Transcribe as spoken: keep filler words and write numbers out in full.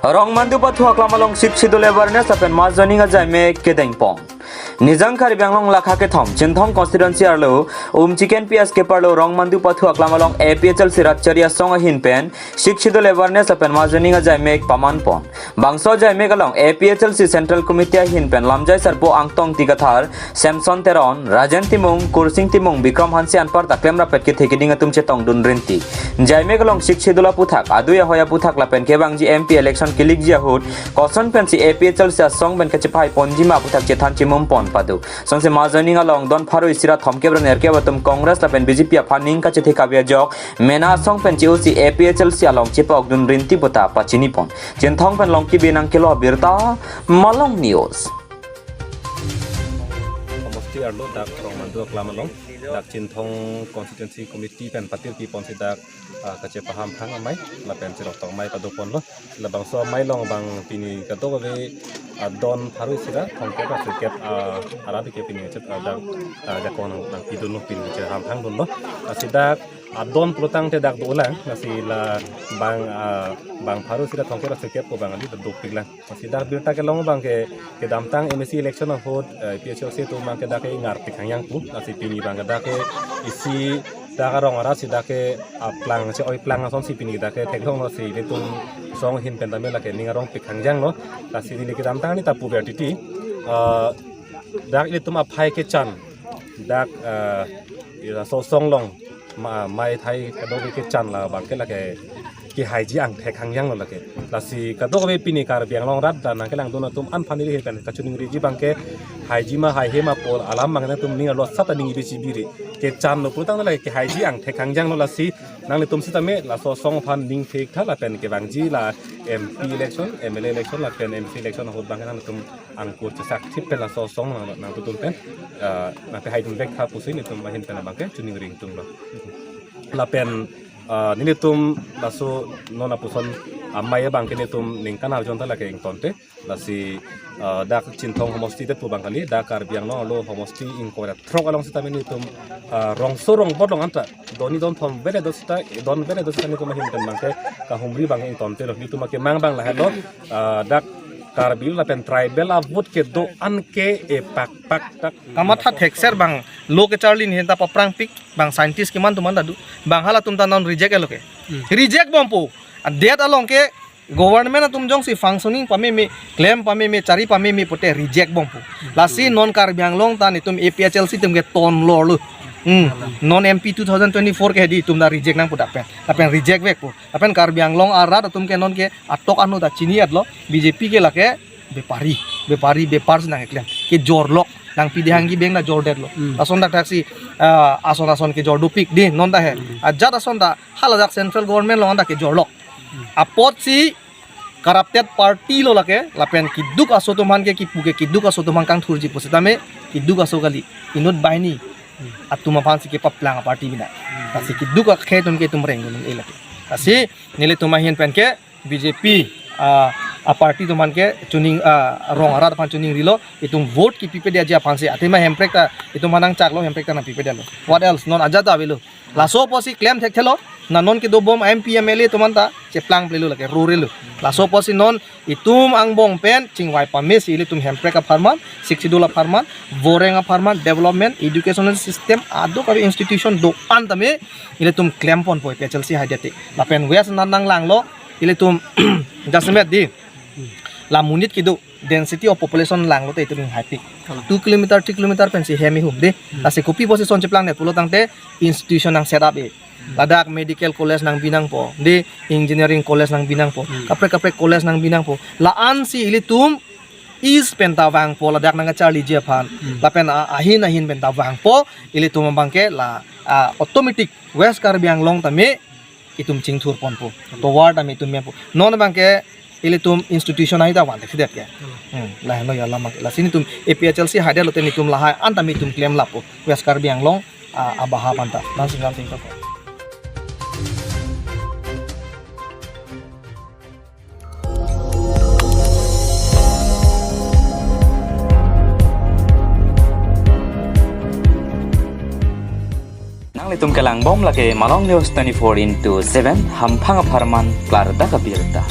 Rongmandu pathu aklam along Sixth Schedule awareness lapen mass joining ajaimek kedengpon. Nijang Karbi Anglong lakha kethom, Chinthong constituency arlo, Umchiken P S keparlo Rongmandu pathu aklam along A P H L C rat chari asong ahin pen Sixth Schedule awareness lapen mass joining ajaimek pamanpon. Bangso ajaimek along A P H L C Central Committee ahin pen lamjai sarpo Angtong Tikathar, Samson Teron, Rajen Timung, Kursing Timung, Bikram Hanse anparta klemrap pen kethe keding atum chetongdun rinti. Jaimek along Sixth Schedule aputhak, adui ahoi aputhak lapen kevangji M P election kilikji ahut, koson pensi A P H L C asong pen kachepahai ponji ma aputhak chethan chimum pon pado. Songse mass joining along don pharo isi ra thomkep ra nerkep atum Congress lapen B J P aphan ning kachethek kave ajok, mena asong pen che-osi A P H L C along chepokdun rinti puta pachini pon. Chinthong pen Longki Binang kelo abirta, Malong News. Homosti arlo dak Rongmandu aklam along, dak Chinthong Constituency Committee pen patir pi ponsi dak, ah, kachepaham phang amei, lapen cherok tong amei padoponlo. Labangso amei along bang pini kadokave, ah, don pharo isi ra thomkep ra sirkep, ah, arat ke pini chet, ah, dak, ah, jakong nang, nangpidunlo pini cheham phangdunlo. Ah, si dak adon pulotangte dak dolang, lasi la bang, ah, bang pharo isi ra thomkep ra sirkep ko bang ali dopiklang. Lasi dak birta kelong abang ke kedamtang M A C election ahut, eh, A P H L C atum abang ke dak ke ingarpik hangyang pu. Lasi pini abang ke dak ke isi dak arong arat si dak ke aplang si oi plang asonsi pini dak ke theklonglo, si ilitum song ahin pen tame lake ning arongpik hangyanglo. Lasi neli kedamtang neli ta puver titi, eh, dak ilitum aphai kechan, dak, eh, ira so song along ma, mei thai kadokave kechan la abang ke lake kehaiji angthek hangyanglo lake. Lasi kadokave pini Karbi Anglong arat dan nangkelangdun atum an aphan neli ahin pen kachiningriji abang ke haiji ma haihe ma pu alam abang nangtum ning arlo sat aning ibe chibiri. Kechanlo pulotang lake kehaiji angthek hangyanglo, lasi nanglitum sitame laso song aphan ning thektha lapen kevangji la M P election, M L A election lapen M C election ahut abang ke nangtum angkur chesak thip pen laso song nang, nangtutun pen, eh, nangpehaidun vektha pusi nelitum ahin pen abang ke chiningri ingtunglo. Lapen, eh, nelitum laso non apuson amei abang ke nelitum ningkan arjon ta lake ingtonte. Lasi, eh, dak Chinthong homosti te pu abang kali, dak Karbi Anglong arlo homosti ingkoi ra throk along sitame nelitum, eh, rongso rongbot along anta don ni don thom vere do sita, don vere do sita nelitum ahin pen abang ke kahumri abang ingtontelo, nelitum akemang abang lahelo, eh, dak Karbi lapen tribal a-vote kedo-an ke epakpak dak. Kamatha thekser abang lo kecharli ahin ta paprangpik, bang scientist keman atum anta do. Bang halatum ta non reject elo ke. Hmm. Reject bompo. Adet along ke government atum jongsi functioning pameme, klem pameme, chari pameme pute reject bompo. Lasi non Karbi Anglong ta nelitum A P H L C atum ke tonlorlo. Hmm. Non M P two thousand twenty-four ke hedi itum ta reject nangpo dak pen. Lapen reject vekpo. Lapen Karbi Anglong arat atum ke non ke atok anu ta chini-etlo, B J P ke lake bepari, bepari, bepar si nangkeklem. Kejorlok, nangpi dehang kibeng ta jordetlo. Hmm. Lason dak thaksi, ah, ason ason kejor dopik di, non ta he. Hmm. Ajat ason ta, haladak central government along ta kejorlok. Hmm. Apotsi corrupted party lo lake, lapen keduk aso atum aphan ke kipu ke keduk aso atum aphan kangthurji pusitame, keduk aso kali, inut banghini atum aphansi kepaplang a-party bina. Hmm. Lasi keduk akhei atum ke itum rengdun-e lake. Lasi nelitum ahin pen ke B J P, ah, a-party atum aphan ke chining, ah, rong arat aphan chiningrilo, itum vote kipipedetji aphansi, athema hemprek ta itum aphan nangchaklo, hemprek ta nangpipedetlo. What else? Non ajat ta avelo. Laso apotsi klem thekthelo, na non kedobom M P M L A atum anta cheplangplelo lake, rorelo. Laso apotsi non itum angbong pen chingvai pamesi ilitum hemprek apharman, Sixth Schedule apharman, voreng apharman, development, educational system, aduk ave institution do-an tame ilitum klemponpo A P H L C haidetlo. Lapen West nang nanglanglo, ilitum jasemet di. La monit kedo density of population langlo te itum haipik. Kalang. Two kilometer, three kilometer pensi hem ihum di. Hmm. Lasi kopi position cheplangne pulotangte institution nang set up e. Ladak medical college nangbi nangpo, di engineering college nangbi nangpo, hmm, kaprek kaprek college nangbi nangpo. La-ansi ilitum East pen ta vangpo ladak nangkacharliji aphan. Hmm. Lapen a-, ahin ahin pen ta vangpo, ilitum abang ke la, ah, automatic West Karbi Anglong tame itum chingthurponpo. Tovar tame itum mepo. Non abang ke ilitum institution ahi ta van thekthedet ke. Hmm. Hmm, lahenlo ya lama ke. Lasi nelitum A P H L C haidetlo te nelitum lahai an tame itum klem lapo. West Karbi Anglong, ah, abaha aphan ta. Langsing langsing to. Nanglitum kelangbom lake Malong News twenty-four into seven, hamphang apharman klardak abirta.